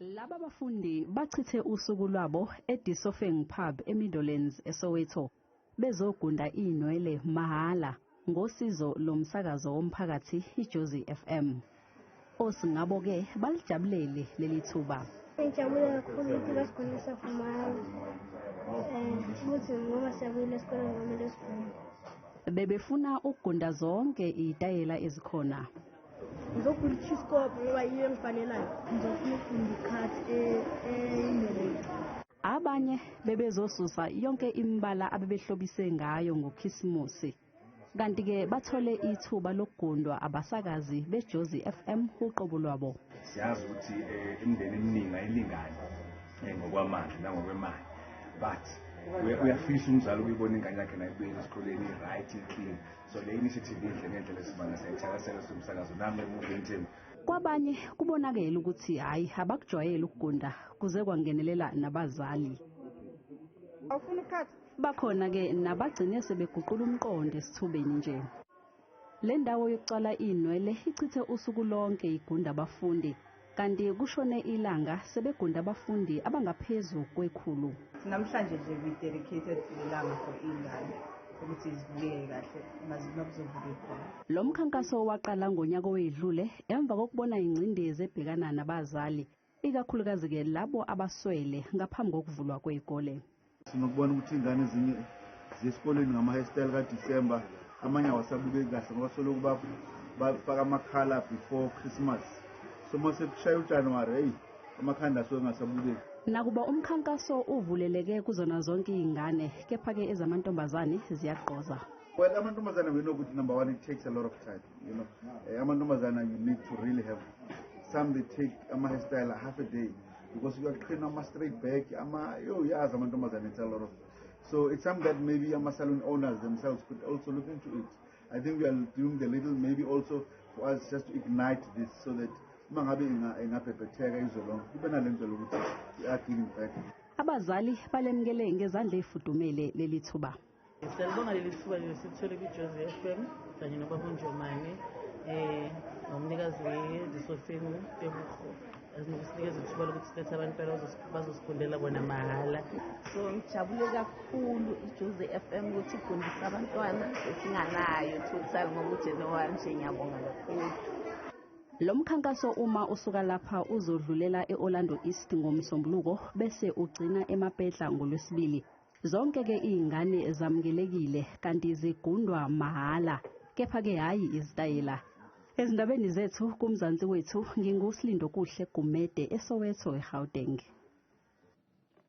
Laba bafundi bachithe usuku lwabo eDisofeng Pub eMeadowlands eSoweto bezogunda inwele mahhala ngosizo lomsakazo womphakathi iJozi FM. Osingabo-ke balijabulele leli thuba. Ngijabule kakhulu ukuthi basigundisa for mahhala. Futhi ngoba siyabuyela esikoleni ngomele sigunde. Bebefuna ukugunda zonke izitayela ezikhona. Ngizogunda i-chiskop ngoba yiyo engifanelayo. Ngizofuna ukugunda i-cut eyinwele. Abanye bebezosusa yonke imibala abebehlobise ngayo ngoKhisimusi. Kanti-ke bathole ithuba lokugundwa abasakazi beJozi FM uqobo lwabo. Siyazi ukuthi imindeni eminingi ayilingani ngokwamandla nangokwemali, but uyafisa umzali ukuyibona ingane yakhe nayo ibuyele esikoleni i-right, i-clean. So le initiative inhle ngendlela esimanga, siyayithakasela siwumsakazo nami emoventini. Kwabanye kubonakele ukuthi hhayi, abakujwayele ukugunda, kuze kwangenelela nabazali. Awufuna ukukhatha? Bakhona-ke nabagcine sebeguqula umqondo esithubeni nje. Le ndawo yokucwala inwele ichithe usuku lonke igunda abafundi, kanti kushone ilanga sebegunda abafundi abangaphezu kwekhulu. Namhlanje nje we dedicated ilanga for iy'ngane ukuthi zibukeke kahle makuzovuka khona. Lo mkhankaso waqala ngonyaka owedlule emva kokubona ingcindezi ebhekana nabazali, ikakhulukazi-ke labo abaswele ngaphambi kokuvulwa kwey'kole. Sinokubona ukuthi iy'ngane ezinye ziye esikoleni ngama-hairstyle kaDisemba, amanye awasabukeki kahle ngoba soloku bafaka amakhala before Christmas. So uma sekushaya uJanuwari, heyi, amakhanda asuke engasabukeki. Nakuba umkhankaso uvuleleke kuzona zonke iy'ngane, kepha-ke ezamantombazane ziyagqoza. Well, amantombazane, we know ukuthi number one, it takes a lot of time. Amantombazane, you need to really have some, they take ama-hairstyle half a day because uyaqhina ama-straight back, ama, yo, yazi amantombazane, it's a lot of. So it's something that maybe ama-salon owners themselves could also look into it. I think we are doing the little, maybe also for us just to ignite this so that uma ngabe ingabhebhetheka izwe lonke, kube nale ndlela ukuthi we are giving back. Abazali balemukele ngezandla ey'fudumele leli thuba. Siyalibonga leli thuba leli sithole kwiJozi FM kanye nobaba uNjomane nomnikazi weDisofeng Tebogo ezinokusinikeza ithuba lokuthi silethe abantwana bazosigundela bona mahhala. So ngijabule kakhulu iJozi FM ukuthi igundise abantwana esinganayo total ngoba uJanuwari nje, ngiyabonga kakhulu. Lo mkhankaso uma usuka lapha uzodlulela e-Orlando East ngoMsombuluko bese ugcina eMapetla ngoLwesibili. Zonke-ke iy'ngane zamukelekile kanti zigundwa mahhala, kepha-ke hhayi izitayela. Ezindabeni zethu kuMzansi Wethu, nginguSilindokuhle Gumede eSoweto eGauteng.